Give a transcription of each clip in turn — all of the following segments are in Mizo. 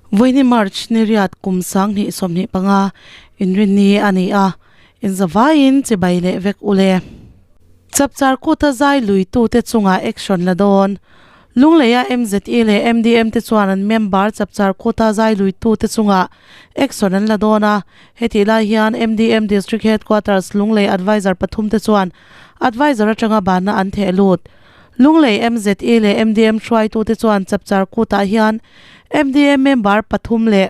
Vawiini March ni riat kum 2025 inrinni a ni a, inzavaiin chibai leh vek u le. Chapchar kuta zai luitute chungah action la dawn. Lungleia MZE leh MDM te chuan an member chapchar kuta zai luitute chungah action an la dawn a, hetih lai hian MDM District Headquarters Lunglei Adviser pathum te chuan Adviser atanga banna an theh lut. Lunglei MZE leh MDM hruaitute chuan chapchar kutah hian MDM member pathum leh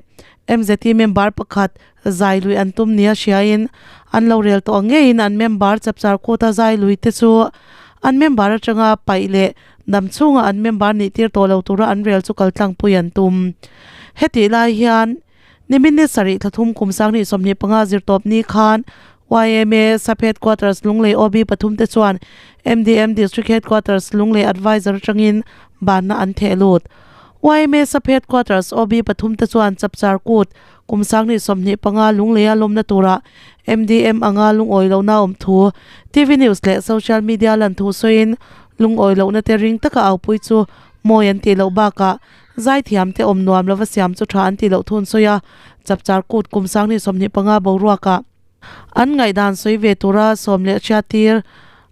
MZE member pakhat zai lui an tum nia hriain an lo rel tawh ang ngeiin an member chapchar kuta zai lui te chu an member atanga paih leh dam chhunga an member nih tir tawh lo tura an rel chu kaltlangpui an tum. Hetih lai hian Nimin ni sarih thla thum kum 2025 zirtawp ni khan YMA Sub Headquarters Lunglei OB pathum te chuan MDM District Headquarters Lunglei Adviser atangin banna an theh lut. YMA Sub Headquarters OB pathum te chuan Chapchar Kut kum 2025 Lungleia lawmna tura MDM anga lungawi lohna awm thu TV News leh Social Media lan thu sawiin lungawi lohna te ring taka aupui chu mawi an tih loh bakah Zaithiam te awm nuam lova siam chu tha an tih loh thun sawi a, Chapchar Kut kum 2025 boruakah an ngaihdan sawi ve tura sawm leh hriattir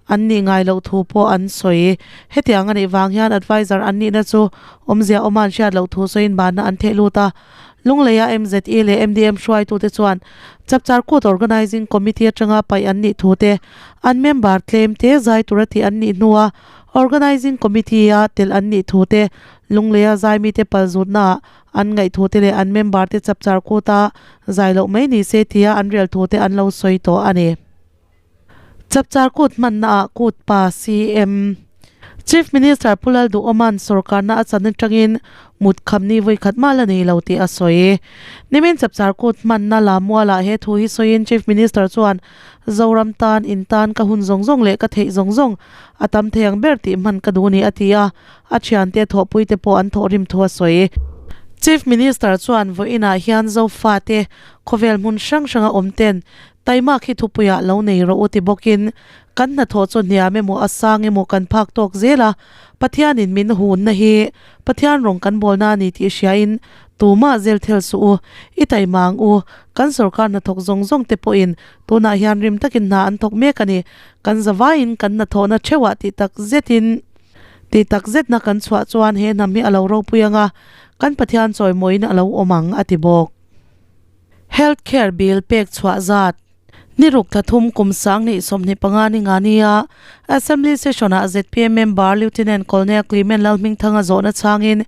an nih ngai loh thu pawh an sawi. Hetiang a nih vang hian adviser an nihna chu awmzia awma an hriat loh thu sawiin banna an theh lut a. Lungleia MZE leh MDM hruaitute chuan Chapchar Kut Organising Committee atanga paih an nih thu te, an member tlem te zai tura tih an nih hnua Organising Committee a tel an nih thu te, Lungleia zaimite palzutnaah an ngaihthute leh an member te chapchar kuta zai loh mai ni se tia an rel thute an lo sawi tawh a ni. Chapchar kut hmannaah kut pa CM Chief Minister Pu Lalduhawma'n sawrkarna a chan atangin mut khamni vawi khat mah la nei lo tih a sawi. Nimin chapchar kut hmanna Lamualah he thu hi sawiin Chief Minister chuan Zoram tan in tan ka hun zawng zawng leh ka theih zawng zawng a tam thei ang ber tih hman ka duh ni a ti a. A thiante thawhpuite pawh an thawhrim thu a sawi. Chief Minister chuan vawiinah hian Zofate khawvel hmun hrang hranga awm ten taimak hi thupuiah lo nei rawh u ti bawkin kan hnathawh chu hniam emaw a sang emaw kan phak tawk zel a, Pathianin min hunna hi Pathian rawng kan bawlna a ni tih hriain tumah zel thel suh u, i taima ang u, kan sorkar hnathawk zawng zawng te pawhin tunah hian rim takin hna an thawk mek a ni, kan zavaiin kan hnathawhna theuhah tih tak zetin. Tih tak zetna kan chhuah chuan he hnam hi a lo ropui ang a, kan Pathian chawimawiin a lo awm ang, a ti bawk. Health Care Bill pek chhuah zat Ni ruk thla thum kum 2025 ni nga nia Assembly Session-ah zpm member Lieutenant Colonel Clement Lalhmingthanga zawhna chhangin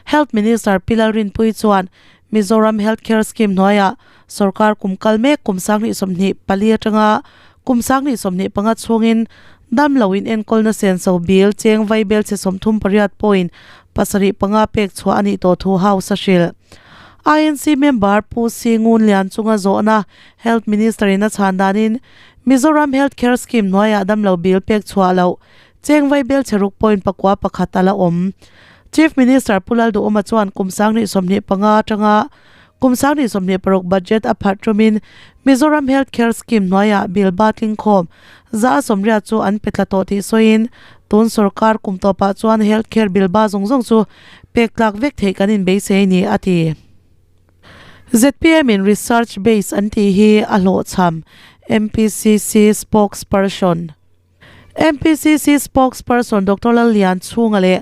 Health Minister Pi Lalrinpuii chuan Mizoram Health Care Scheme hnuaiah sorkar kum kal mek kum 2024 atanga Kum 2025 chhungin dam lo in enkawlna senso bil cheng vai bel chhe 38 point 75 pek chhuah a nih tawh thu House a hrilh. INC member Pu Si Ngun Lian chunga zawhna Health Minister in a chhan danin Mizoram Health Care Scheme hnuaiah dam lo bil pek chhuah loh cheng vai bel chhe ruk point pakua pakhat a la awm. Chief Minister Pu Lalduhawma chuan kum 2025 atanga Kum 2026 budget a pharh tumin Mizoram Health Care Scheme hnuaiah bill ba tlingkhawm 180 chu an pe tla tawh tih sawiin tun sorkar kum tawpah chuan health care bill ba zawng zawng chu pek tlak vek theih kan inbeisei ni a ti. Zpm in research base an tih hi a hlawhchham, MPCC spokesperson. MPCC spokesperson Doctor Lallian Chhunga leh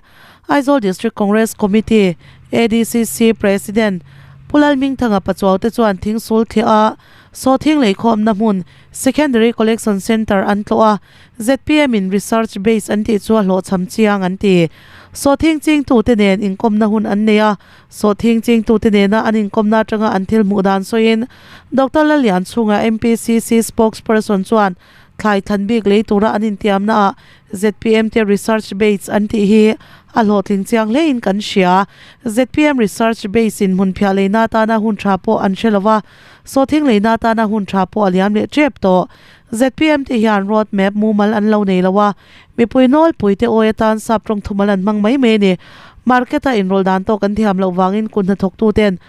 Aizawl District Congress Committee, ADCC, President Pu Lalhmingthanga Pachuau te chuan thingsul thliah a sawhthing leikhawmna hmun Secondary Collection Centre an tlawh a, zpm in Research Base an tih chu a hlawhchham chiang an ti. Sawhthing chingtute nen inkawmna hun an nei a, sawhthing chingtute nena an inkawmna atanga an thil hmuh dan sawiin Doctor Lallian Chhunga MPCC spokesperson chuan Thlai thlan bik lei tura an intiamnaah zpm te research base an tih hi a hlawhtling chiang hlein kan hria. Zpm research base in hmunphiah leina atana hun tha pawh an hre lo a, sawhthing leina atana hun tha pawh a liam leh tep tawh. Zpm te hian road map mumal an lo nei lo a, mipui nawlpui te awi atan sap tawng thumal an hmang mai mai a ni. Market a inrawlh dan tawk an thiam loh vangin kut hnathawktu ten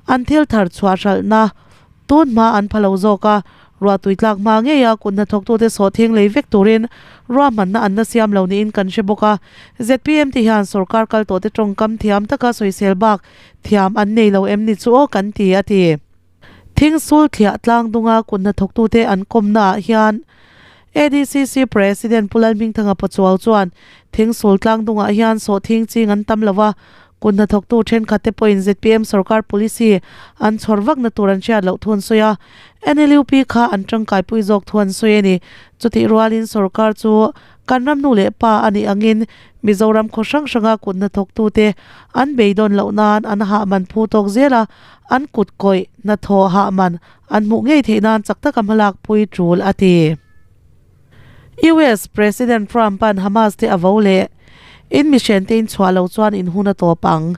an thil thar chhuah hralhna tun hma an pha lo zawk a. Ruah tui tlak hma ngeia kut hnathawktute sawhthing lei vek turin ruahmanna an la siam lo niin kan hre bawk a. Zpm te hian sorkar kal tawhte tawngkam thiam taka sawisel bak thiam an nei lo em ni chu aw kan ti, a ti. Thingsul thliah tlang dunga kut hnathawktute an kawmnaah hian ADCC President Pu Lalhmingthanga Pachuau chuan Thingsul tlang dungah hian sawhthing ching an tam lo a, kut hnathawktu thenkhatte pawhin zpm sorkar policy an chhawr vakna tur an hriat loh thu an sawi a, NLUP kha an tangkaipui zawk thu an sawi a ni. Chutih rualin sorkar chu kan ram nu leh pa a nih angin Mizoram khaw hrang hranga kut hnathawktute an beidawn loh nan an hah man phu tawk zel a, an kut kawih hnathawh hah man an hmuh ngei theih nan chak taka hmalakpui tul a ti. US President Trump-a'n Hamas te a vo leh in mihrente in chhuah lo chuan in hun a tawp ang.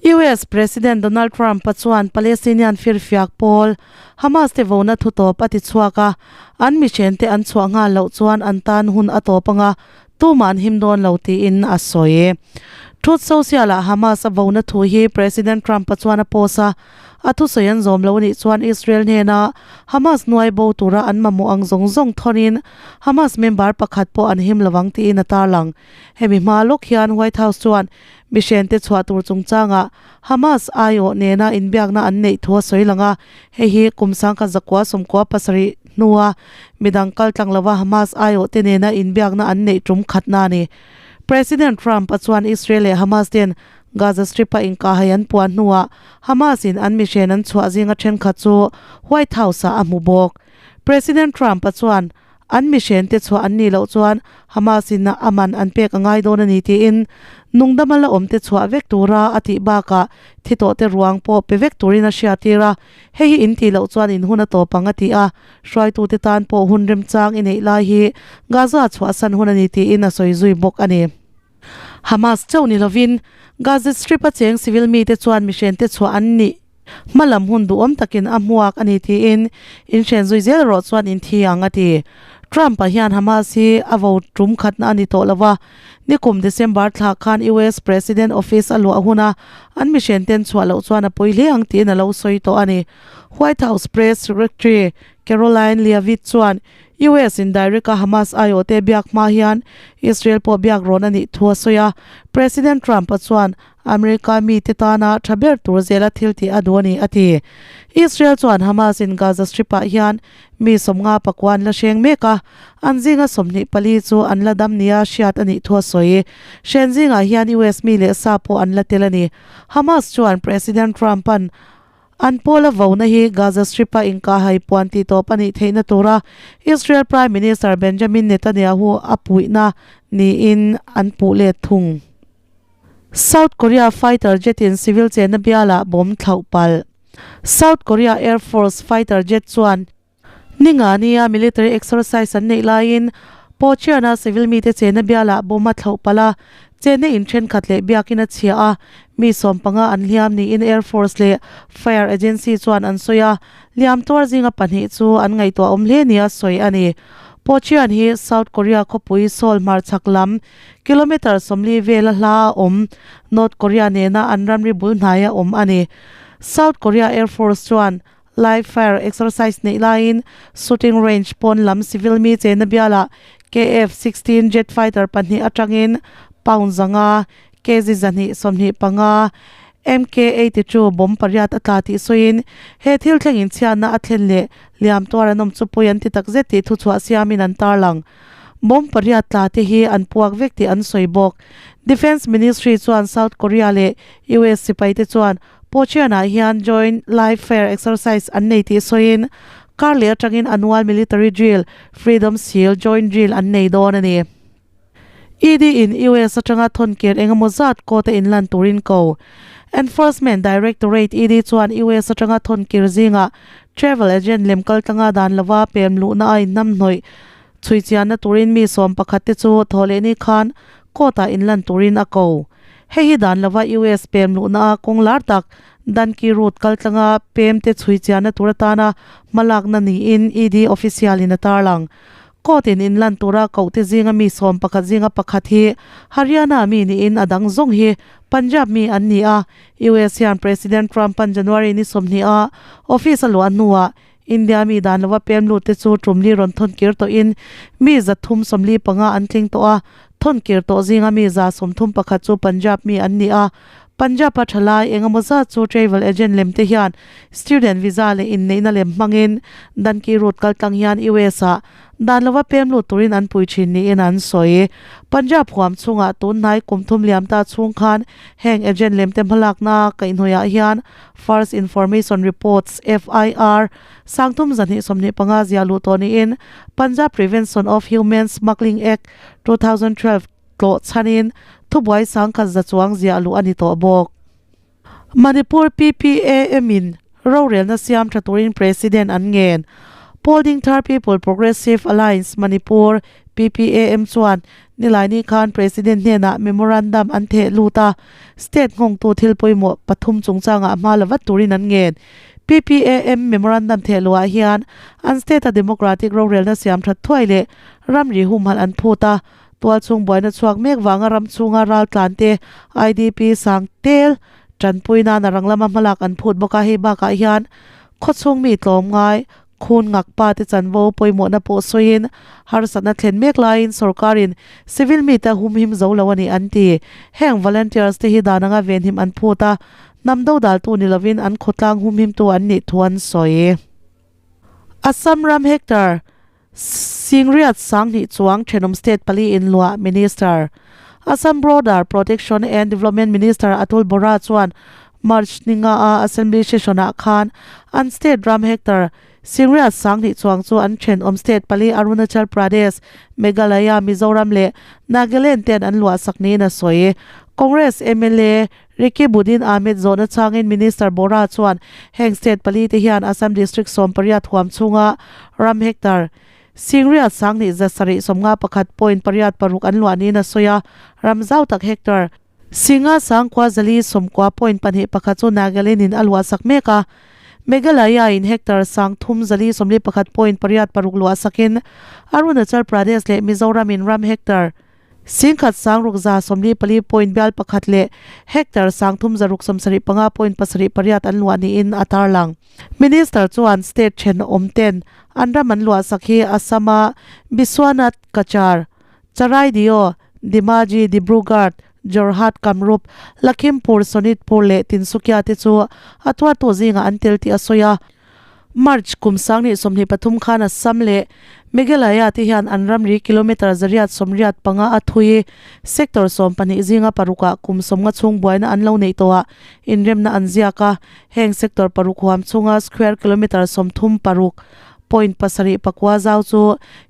US President Donald Trump-a chuan Palestinian firfiak pawl Hamas te vona thu tawp a ti chhuak a, an mihrente an chhuah nghal loh chuan an tan hun a tawp anga tumah an him dawn lo tiin a sawi. Truth Social-ah Hamas a vona thu hi President Trump-a chuan a post a, A thusawi an zawm lo anih chuan Israel hnena Hamas nuai bo tura an mamawh ang zawng zawng thawnin Hamas member pakhat pawh an him lovang tiin a tarlang. Hemi hma lawk hian White House chuan mihrente chhuah tur chungchangah Hamas aiawh nena inbiakna an neih thu a sawi lang a, hei hi kum sangkhat zakua sawmkua pasarih hnua midang kal tlang lova Hamas aiawhte nena inbiakna an neih tum khatna a ni. President Trump-a chuan Israel leh Hamas ten Gaza Strip-a inkahhai an puan hnuah Hamas-in an mihren an chhuah zinga thenkhat chu White House-ah a hmu bawk. President Trump-a chuan an mihrente chhuah an nih loh chuan Hamas-in a man an pek a ngai dawn a ni tiin nungdama la awmte chhuah vek tura a tih bakah thi tawhte ruang pawh pe vek turin a hriattir a, hei hi in tih loh chuan in hun a tawp ang a ti a, hruaitute tan pawh hun remchang i neih lai hi Gaza chhuahsan hun a ni tiin a sawi zui bawk a ni. Hamas chauh ni lovin Gaza Strip-a cheng civil mite chuan mihrente chhuah an nih hmalam hun duhawm takin a hmuak a ni tiin inhren zui zel erawh chuan inthi ang a ti. Trump-a hian Hamas hi a vo tum khatna a ni tawh lo va, nikum December thla khan US President office a luah huna an mihrenten chhuah loh chuan a pawi hle ang tiin a lo sawi tawh a ni. White House Press Secretary Karoline Leavitt chuan US in direct a Hamas aiawhte biak hma hian Israel pawh biak rawn a nih thu a sawi a, President Trump-a chuan America mite tana tha ber tur zela thil tih a duh a ni a ti. Israel chuan Hamas in Gaza Strip-ah hian mi sawmnga pakua an la hreng mek a, an zinga 24 chu an la dam nia hriat a nih thu a sawi. Hren zingah hian US mi leh sa pawh an la tel a ni. Hamas chuan President Trump-a'n An pawla vona hi Gaza Strip-a inkahhai puan tih tawp a nih theihna tura Israel Prime Minister Benjamin Netanyahu a puihna niin an puh let thung. South Korea fighter jet-in civil chenna bialah bomb thlauh palh. South Korea Air Force fighter jet chuan Ninga nia military exercise an neih laiin Pocheon-a civil mite chenna bialah bomb a thlauh palh a, chenna in thenkhat leh biakin a chhia a, mi sawmpanga an hliam niin Air Force leh Fire Agency chuan an sawi a, liam tuar zinga pahnih chu an ngaihtuah awm hle nia sawi a ni. Pocheon hi South Korea khawpui Seoul hmarchhak lam kilometre 40 vela hla a awm, North Korea nena an ramri bul hnaia awm a ni. South Korea Air Force chuan Live fire exercise neih laiin shooting range pawn lam civil mi chenna bialah KF 16 jet fighter pahnih atangin pound zanga, kg 225, MK 82 bomb pariat a tla tih sawiin he thil thlengin chhiatna a thlen leh liam tuar an awm chu pawi an ti takzet tih thuchhuah siamin an tarlang. Bomb pariat tla te hi an puak vek tih an sawi bawk. Defence Ministry chuan South Korea leh US sipai te chuan Pocheon-ah hian Joint Live Fire Exercise an nei tih sawiin, kar leh atangin annual military drill, Freedom Shield Joint Drill an nei dawn a ni. ED in US atanga thawnkir engemaw zat court a inlan turin ko. Enforcement Directorate, ED, chuan US atanga thawnkir zingah travel agent lem kaltlanga dan lova pem luhna a inhnamhnawih chhuichianna turin mi sawm pakhat te chu thawhlehni khan court-ah inlan turin a ko. Hei hi dan lova US pem luhna a kawng lar tak Dunki Route kaltlanga pem te chhui chianna tur atana hmalakna niin ED official in a tarlang. Court in inlan tura koh te zinga mi sawm pakhat zinga pakhat hi Haryana mi niin a dang zawng hi Punjab mi an ni a, US hian President Trump-a'n January ni 20 a office a luah hnuah. India mi dan lova pem lut te chu tumli rawn thawn kir tawhin mi 375 an tling tawh a, thawn kir tawh zinga mi 31 chu Punjab mi an ni a. Punjab a thalai engemaw zat chu travel agent lem te hian student visa leh inneihna lem hmangin Danki route kaltlang hian US ah Dan lova pem lut turin an pui thin niin an sawi. Punjab huam chhungah tun hnai kum thum liam ta chhung khan heng agent lemte hmalakna kaihhnawihah hian First Information Reports, FIR, sangthum 225 ziah luh tawh niin Punjab Prevention of Human Smuggling Act, 2012 tlawh chhanin thubuai sangkhat za chuang ziah luh a ni tawh bawk. Manipur PPAM in rorelna siam tha turin President an ngen. Paul Dingthar People Progressive Alliance Manipur, PPAM, chuan Nilaini khan President hnenah memorandum an theh lut a, state nghawngtu thil pawimawh pathum chungchangah hma la vat turin an ngen. PPAM memorandum theh luhah hian an state-a democratic rorelna siam that thuai leh ramri humhalh an phut a, Tualchhung buaina chhuak mek vanga ram chhunga raltlan te IDP sang tel tanpui nana rang lama hmalak an phut bawk a, hei bakah hian khawchhung mi tlawm ngai khun ngak pa te chanvo pawimawhna pawh sawiin harsatna thlen mek laiin sorkarin civil mite a humhim zo lo a ni an ti. Heng volunteers te hi dan anga venhim an phut a, hnam dodaltu ni lovin an khawtlang humhimtu an nih thu an sawi. Assam ram hectare Singriat Sanghnih chuang thenawm state pali in luah Minister Assam Border Protection and Development Minister Atul Bora chuan March ninga a Assembly session ah khan an state ram hectare Singriat Sanghnih chuang chu an thenawm state pali Arunachal Pradesh, Meghalaya, Mizoram leh Nagaland ten an luah sak niin a sawi. Congress mla Rikibudin Ahmed zawhna changin Minister Bora chuan heng state pali te hian Assam district 18 huam chhunga ram hectare Singriat sanghnih 751 point 86 an luah niin a sawi a, ram zau tak hectare Singa sangkua 490 point 21 chu Nagaland in a luah sak mek a, Meghalaya in hectare 3,341 point 86 luah sakin Arunachal Pradesh leh Mizoram in ram hectare Singkhat sangruk 144 point bial pakhat leh hectare 3,675 point 78 an luah niin a tarlang. Minister chuan state thenawm ten an ram an luah sak hi Assam-a Biswanath Cachar, Charaideo, Dhemaji, Dibrugarh, Jorhat, Kamrup, Lakhimpur, Sonitpur leh Tinsukia te chu a tuartu zingah an tel tih a sawi a. March kum 2023 khan Assam leh Meghalaya te hian an ramri kilometre 885 a thui sector 12 zinga parukah kum 50 chhung buaina an lo neih tawhah inremna an ziak a, heng sector paruk huam chhunga square kilometre 36 point 7 pakua zau chu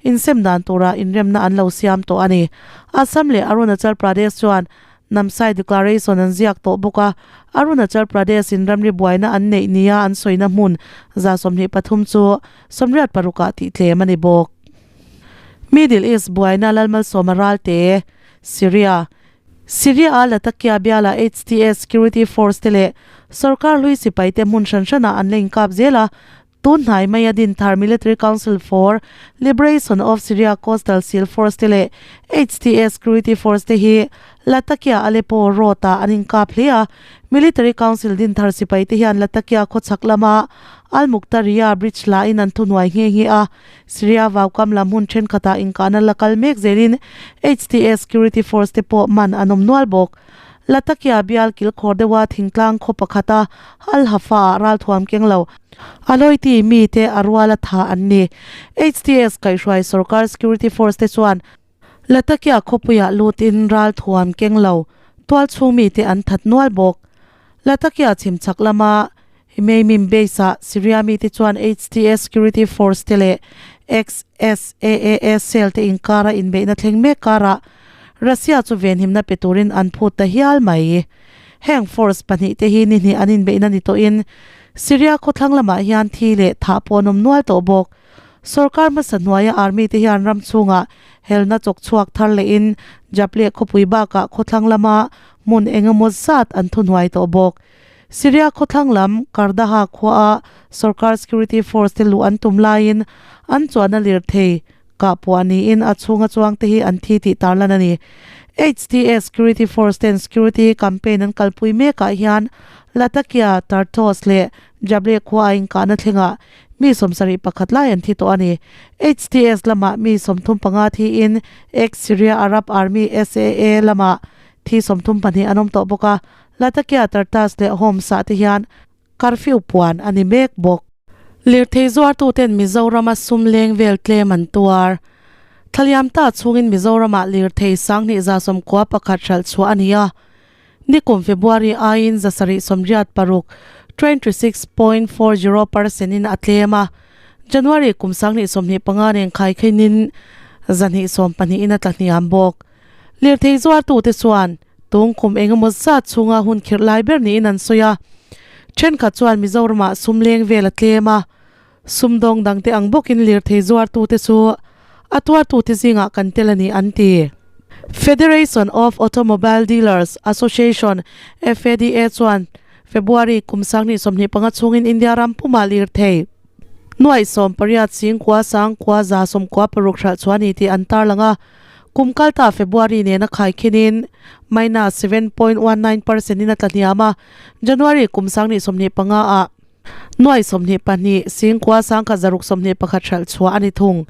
insem dan tura inremna an lo siam tawh a ni. Assam leh Arunachal Pradesh chuan Namsai Declaration an ziak tawh bawk a, Arunachal Pradesh in ramri buaina an neih nia an sawina hmun 23 chu 86 ah tih tlem a ni bawk. Middle East buaina Lalmalsawma Ralte, Syria, Syria a Latakia biala HTS security force te leh sorkar hlui sipai te hmun hran hranah an la inkap zel a, Tun hnai maia dinthar Military Council for Liberation of Syria Coastal Seal Force te leh HTS Security Force te hi Latakia Aleppo Road ah an inkap hle a. Military Council dinthar sipai te hian Latakia khawchhak lama Al Muqtariya Bridge lahin an thuhnuai nghe nghe a. Syria vaukam lam hun thenkhatah inkahna la kal mek zelin HTS Security Force te pawh man an awm nual bawk. Latakia bial kilkhawr deuha thingtlang khaw pakhata Al Hafa-ah ralthuam keng lo Aloiti mite a ruala tha an ni. HTS kaihhruai sorkar security force te chuan Latakia khawpuiah lutin ralthuam keng lo tualchhung mite an that nual bawk. Latakia chhimchhak lama Hmeimim base-ah Syria mite chuan HTS security force te leh XSAAS cell te inkara inbeihna thleng mek karah Russia chu venhimna pe turin an phut ta hial mai. Heng force pahnih te hi ni hnih an inbeihna ni tawhin Syria khawthlang lamah hian thi leh thah pawh an awm nual tawh bawk. Sorkar hmasa hnuaia army te hian ram chhungah helna chawk chhuak thar lehin Jableh khawpui bakah khawthlang lama hmun engemaw zat an thuhnuai tawh bawk. Syria khawthlang lam Qardaha khuaa sorkar security force te luh an tum laiin an chuan a lirthei kah puah niin a chhunga chuang te hi an thi tih tarlan a ni. HTS security force ten security campaign an kalpui mekah hian Latakia, Tartus leh Jableh khua a inkahna thlengah. Mi 71 lai an thi tawh a ni. HTS lamah mi 35 thiin ex-Syria Arab Army, SAA, lamah thi 32 an awm tawh bawk a. Latakia, Tartus leh Homs-ah te hian curfew puan a ni mek bawk. Lirthei zuartuten Mizorama sum leng vel tlem an tuar. Thlaliam ta chhungin Mizoramah lirthei 2191 hralh chhuah a ni a. Nikum February aiin 786, 26.40 percent in a tlem a. January kum 2025 nen khaikhenin 220 in a tla hniam bawk. Lirthei zuartute chuan tung kum engemaw zat chhunga hun khirh lai ber niin an sawi a. Thenkhat chuan Mizoramah sum leng vel a tlem a, sumdawng dangte ang bawkin lirthei zuartute chu a tuartute zingah kan tel a ni an ti. Federation of Automobile Dealers Association, FADA, chuan February kum 2025 chhungin India ram pumah lirthei nuaih 18 singkua sangkua 96 hralh chhuah a ni tih an tarlang a. Kum kalta February nena khaikhinin minus 7.19 percent in a tla hniam a, January kum 2025 ah nuai 22 singkua sangkhat 621 hralh chhuah a ni thung.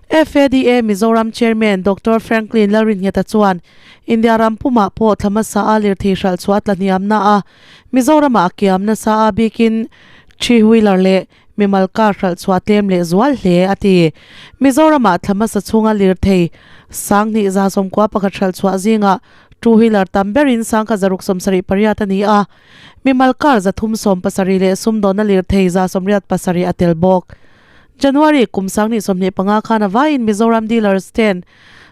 FADA Mizoram Chairman Doctor Franklin Lalrinngeta chuan India ram pumah pawh thla hmasa a lirthei hralh chhuah a tla hniam na a, Mizoramah a kiam nasa a bikin three wheeler leh Mimal car hralh chhuah tlem leh zual hle, a ti. Mizoramah thla hmasa chhunga lirthei 2191 hralh chhuah zingah two wheeler tam berin 1678 a ni a, mimal car 370 leh sumdawnna lirthei 187 a tel bawk. January kum 2025 khan a vaiin Mizoram dealers ten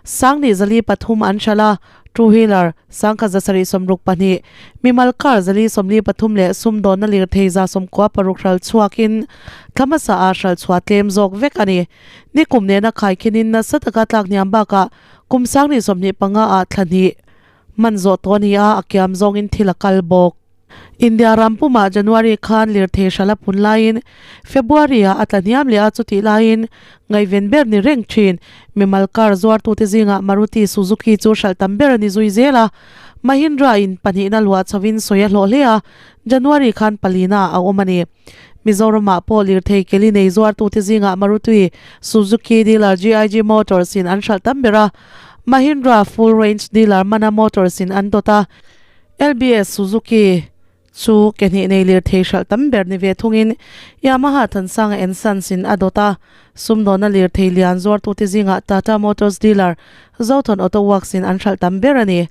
2403 an hralh a, two wheeler 1762, mimal car 443 leh sumdawnna lirthei 96 hralh chhuakin thla hmasa ah hralh chhuah tlem zawk vek a ni. Nikum nena khaikhinin nasa taka tlak hniam bakah kum 2025 ah thla hnih hman zawh tawh a ni a, a kiam zawngin thil a kal bawk. India ram pumah January khan lirthei hralh a phun laiin February ah a tla hniam leh a, chutih laiin ngaihven ber ni reng thin. Mimal car zuartute zingah Maruti Suzuki chu hralh tam ber a ni zui zel a, Mahindra in pahnihna luah chhovin sawi a hlawh hle a, January khan palina a awm a ni. Mizoramah pawh lirthei keli nei zuartute zingah Maruti Suzuki dealer GIG Motors in an hralh tam ber a, Mahindra full range dealer Mana Motors in an dawt a, LBS Suzuki chu ke hnih nei lirthei hralh tam ber ni ve thungin Yamaha Thansanga and Sons in a dawt a, sumdawnna lirthei lian zuartute zingah Tata Motors dealer Zothawn Auto Works in an hralh tam ber a ni.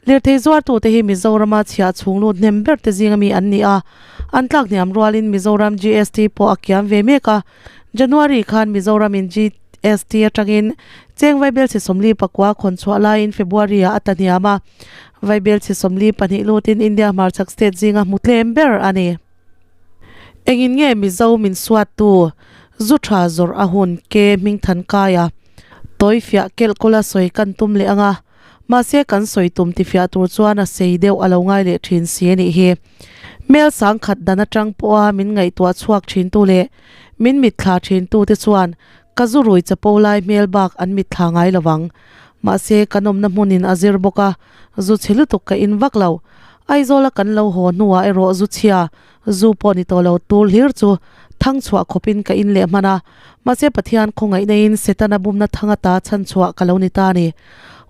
Lirthei zuartute hi Mizorama chhiah chhung lut hnem ber te zinga mi an ni a, an tlak hniam rualin Mizoram GST pawh a kiam ve mek a, January khan Mizoram in GST atangin cheng vaibelchhe 49 khawn chhuah laiin February ah a tla hniam a, Vaibelchhe 42 lutin India hmarchhak state zinga hmu tlem ber a ni. Engin nge Mizo min suattu zu tha zawrh a hun ke hmingthan kai a, tawi fiah kelh kawla sawi kan tum leh ang a, mahse kan sawi tum tifiah tur chuan a sei deuh a lo ngai leh thin si a nih hi. Mel sangkhat dan atang pawha min ngaihtuah chhuak thintu leh min mitthla thintute chuan ka zu rui chapo lai hmel bak an mitthla ngai lovang. Mahse, kan awmna hmunin a zir bawk a, zu chhe lutuk ka in vak lo. Aizawla kan lo haw hnuah erawh zu chhia, zu pawh ni tawh lo tur hlir chu thang chhuah khawpin ka in leh hman a. Mahse, Pathian khawngaihna-in Setana bumna thang ata chhan chhuah ka lo ni ta a ni.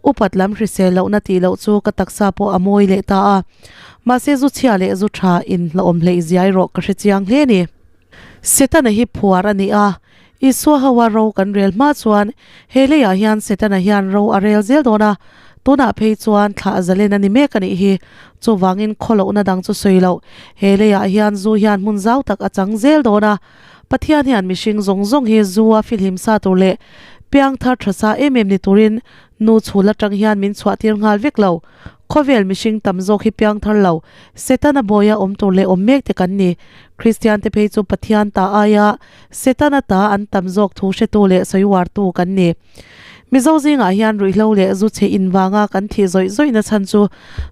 Upat lam hrisel lohna tih loh chu ka taksa pawh a mawi leh ta a. Mahse, zu chhia leh zu tha in hlauhawm hleih zia erawh ka hre chiang hle a ni. Setana hi phuar a ni a, Isua hoa ro kan rel hma chuan he leiah hian Setana hian ro a rel zel dawn a, tunah phei chuan thlah zalen a ni mek a nih hi. Chuvangin khawlohna dang chu sawi loh, he leiah hian zu hian hmun zau tak a chang zel dawn a. Pathian hian mihring zawng zawng hi zu a filhim sa tur leh piang thar tha sa em em ni turin nu chhul atang hian min chhuah tir nghal vek lo. Khawvel mihring tam zawk hi piang thar lo, Setana bawia awm tur leh awm mek te kan ni. Kristian te phei chu Pathian ta aia Setana ta an tam zawk thu hretu leh sawiuartu kan ni. Mizo zingah hian ruihhlo leh zu chhe in vanga kan thih zawih zawihna chhan chu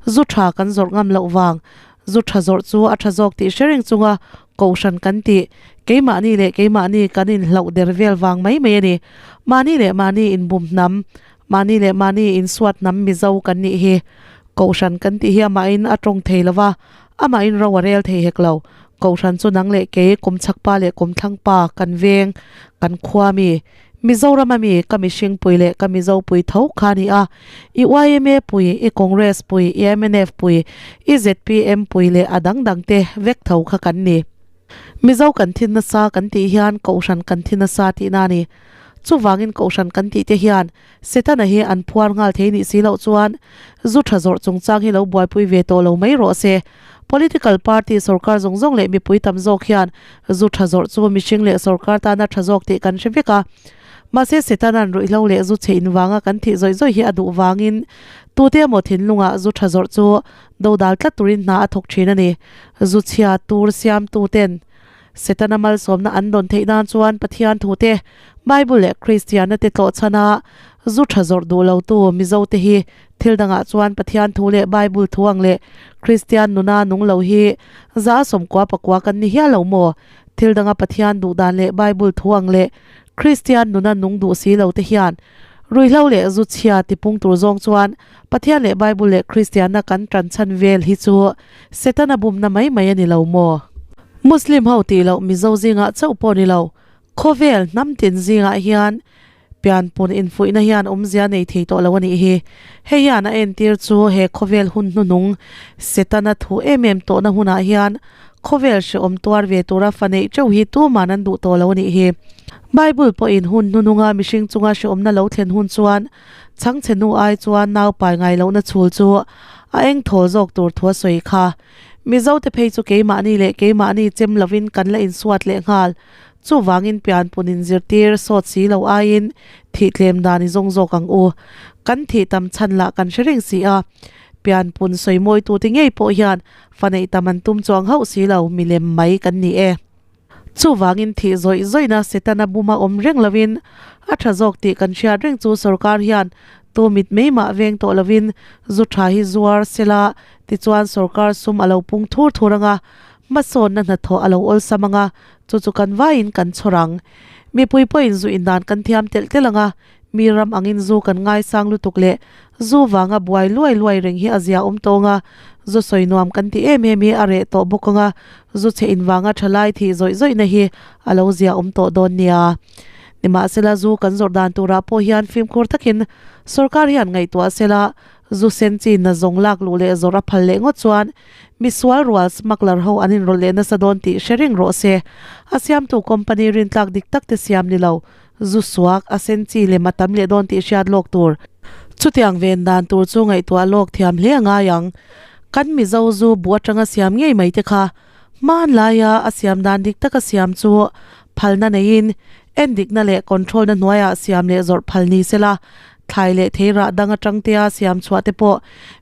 zu tha kan zawrh ngam loh vang. Zu tha zawrh chu a tha zawk tih hre reng chunga kohhran kan tih, keimahni leh keimahni kan inhlauh der vel vang mai mai a ni. Mahni leh mahni inbum hnam, mahni leh mahni insuat hnam Mizo kan nih hi. Kohhran kan tih hi amahin a tawng thei lo va, amahin ro a rel thei hek lo. Kohhran chu nang leh kei, kawmchhak pa leh kawmthlang pa, kan veng, kan khua mi, Mizoram a mi, ka mihring pui leh ka Mizo pui tho kha a ni a. I yma pui, i Congress pui, i mnf pui, i zpm pui leh a dang dang te vek tho kha kan ni. Mizo kan thi nasa kan tih hian Kohhran kan thi nasa tihna a ni. Chuvangin Kohhran kan tih te hian Setana hi an phuar nghal thei nih si loh chuan zu tha zawrh chungchang hi lo buaipui ve tawh lo mai rawh se. Political party sorkar zawng zawng leh mipui tam zawk hian zu tha zawrh chu mihring leh sorkar tana tha zawk tih kan hre vek a. Mahse Setana'n ruihhlo leh zu chhe invanga kan thih zawih zawih hi a duh vangin tute emaw thinlungah zu tha zawrh chu dodal tlat turin hna a thawk thin a ni. Zu chhia tur siamtuten Setana malsawmna an dawn theih nan chuan Pathian thute, Bible leh Kristianna te tlawh chhana zu tha zawrh duh lotu Mizote hi thil dangah chuan Pathian thu leh Bible thu ang leh Kristian nuna nung lo hi za sawmkua pakua kan ni hial lo maw? Thil danga Pathian duh dan leh Bible thu ang leh Kristian nuna nung duh si lo te hian ruihhlo leh zu chhia tipung tur zawng chuan Pathian leh Bible leh Kristianna kan tan chhan vel hi chu Setana bumna mai mai a ni lo maw? Muslim ho tih loh Mizo zingah chauh pawh ni lo, khawvel hnam tin zingah hian pianpun infuihna hian awmzia nei thei tawh lo a nih hi. Hei hian a entir chu he khawvel hun hnuhnung Setana thu em em tawhna hunah hian khawvel hrehawm tuar ve tura fa neih teuh hi tuman an duh tawh lo a nih hi. Bible pawhin hun hnuhnunga mihring chunga hrehawmna lo thlen hun chuan Chhangchhe hnu ai chuan nau pai ngai lohna chhul chu a eng thawl zawk tur thu a sawi kha. Mizote phei chu keimahni leh keimahni chem lovin kan la insuat leh nghal. Chuvangin pianpun inzirtir sawt si lo aiin thih tlem dan i zawng zawk ang u. Kan thih tam chhan lah kan hre reng si a. Pianpun sawi mawitute ngei pawh hian fa neih tam an tum chuang hauh si lo milem mai kan ni e. Chuvangin thih zawih zawihna Setana buma awm reng lovin a tha zawk tih kan hriat reng chu sorkar hian tu mit mai mah veng tawh lovin zu tha hi zuar sela tichuan sorkar sum a lo pung thur thur anga hmasawnna hnathawh a lo awlsam anga chu chu kan vaiin kan chhawr ang. Mipui pawhin zu indan kan thiam telh telh anga Mi ram angin zu kan ngaisang lutuk leh zu vanga buai luai luai reng hi a zia awm tawng a, zu sawi nuam kan ti em em hi a reh tawh bawk ang a, zu chhe in vanga tha lai thih zawih zawihna hi a lo zia awm tawh dawn nia. Nimahsela zu kan zawrh dan turah pawh hian fimkhur takin sorkar hian ngaihtuah sela zu sen chi na zawng lak luh leh zawrh a phal leh ngawt chuan misual rual smuggler ho an inrawlh leh nasa dawn tih hre reng rawh se. A siamtu company rintlak dik tak te siam ni lo. Zu suak, a sen chi lem a tam leh dawn tih hriat lawk tur. Chutiang ven dan tur chu ngaihtuah lawk thiam hle a ngai ang. Kan Mizo zu buh atanga siam ngei mai te kha hmanlaia a siam dan dik taka siam chu phalna neiin endikna leh control na hnuaiah siam leh zawrh phal ni sela, thlai leh thei rah dang atang tea siam chhuah te pawh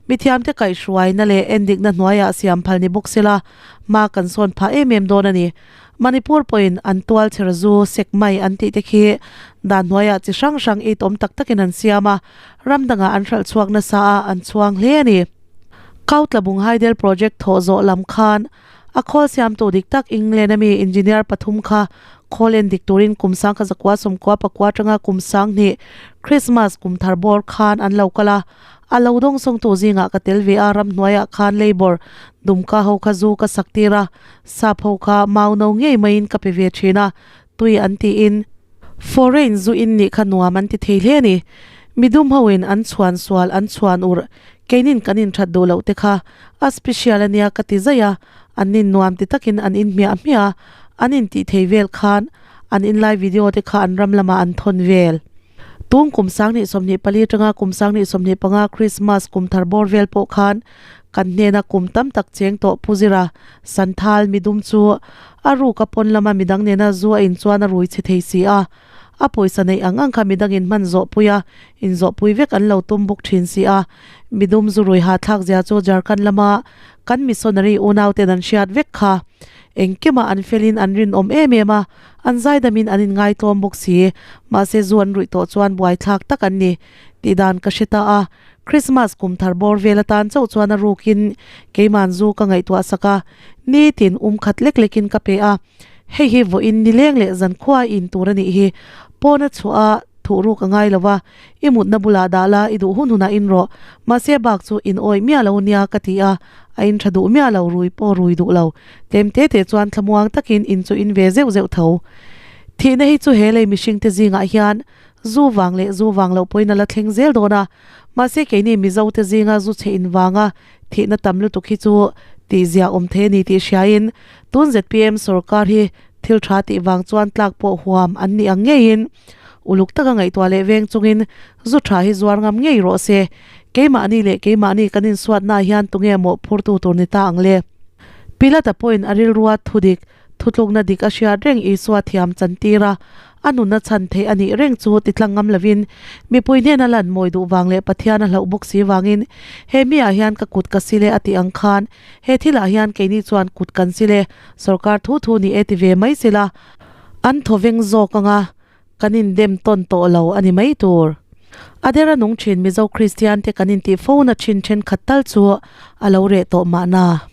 mithiamte kaihhruaina leh endikna hnuaiah siam phal ni bawk sela hma kan sawn phah em em dawn a ni. Manipur pawhin an tual chher zu sek mai an tih te khi dan hnuaiah chi hrang hrang it awm tak takin an siam a, ram dangah an hralh chhuak nasa a, an chhuang hle a ni. Kautlabung Hydel Project thawh zawh lam khan a khawl siamtu dik tak England ami engineer pathum kha khawl en dik turin kum sangkha zakua sawmkua pakua atanga kum sanghnih Christmas kum thar bawr khan an lo kal a, A lo dawng sawngtu zingah ka tel ve a, ramhnuaiah khan labour dumka ho kha zu ka sak tir a, sap ho kha mau no ngei maiin ka pe ve thin a, tui an tiin foreign zu in nih kha nuam an ti thei hle a ni. Midum hoin an chhuan sual an chhuan urh, keinin kan inthat duh loh te kha a special a nia ka ti zaih a, an nin nuam ti takin an in hmiah hmiah a, an intih thei vel khan an inlai video te kha an ram lamah an thawn vel. Tung kum 2024 atanga kum 2025 Krismas kum thar bawr vel pawh khan kan hnena kum tam tak cheng tawh Pu Zira Santhal midum chu a ruk a pawn lama midang nena zu a in chuan a rui chhe thei si a, a pawisa neih ang ang kha midang in hman zawh pui a, in zawh pui vek an lo tum bawk thin si a. Midum zu rui hahthlak zia chu Jharkhand lama kan missionary unau ten an hriat vek kha. Engkimah an felin an rinawm em em a, An zaidamin an inngai tlawm bawk si, mahse zu an ruih tawh chuan buaithlak tak an ni tih dan ka hre ta a. Christmas kum thar bawr vel atan chauh chuan a rukin keiman zu ka ngaihtuah sak a, nitin um khat lek lekin ka pe a. Hei hi vawiin nileng leh zankhua in tur a nih hi. Pawn a chhuah a. thuh ruk a ngai lo va, i mutna bulah dah la i duh hun hunah in rawh. Mahse bak chu in awih miah lo nia ka ti a, a in tha duh miah lo, rui pawh rui duh lo. Tlem te te chuan thlamuang takin in chu in ve zeuh zeuh tho. Thihna hi chu he lei mihringte zingah hian zu vang leh zu vang loh pawhin a la thleng zel dawn a, mahse keini Mizote zinga zu chhe in vanga thihna tam lutuk hi chu tihzia awm thei a ni tih hriain tun zpm sorkar hi thil tha tih vang chuan tlak pawh huam an nih ang ngeiin uluk taka ngaihtuah leh veng chungin zu tha hi zuar ngam ngei rawh se. Keimahni leh keimahni kan insuatnaah hian tunge mawhphurtu tur ni ta ang le? Pilata pawhin a rilrua thudik Thutlukna dik a hriat reng Isua thiam chantir a, a nunna chhan theih a nih reng chu ti tlang ngam lovin, mipui hnena lan mawi duh vang leh Pathian a hlauh bawk si vangin, He miah hian ka kut ka sil e a tih ang khan, he thilah hian keini chuan kut kan sil e, sorkar thu thu ni e ti ve mai sila, an thawveng zawk ang a, kan indem tawn tawh lo a ni mai tur. A dera nung thin Mizo Kristian te kan intih fo na thin thenkhat tal chu a lo reh tawh mahna.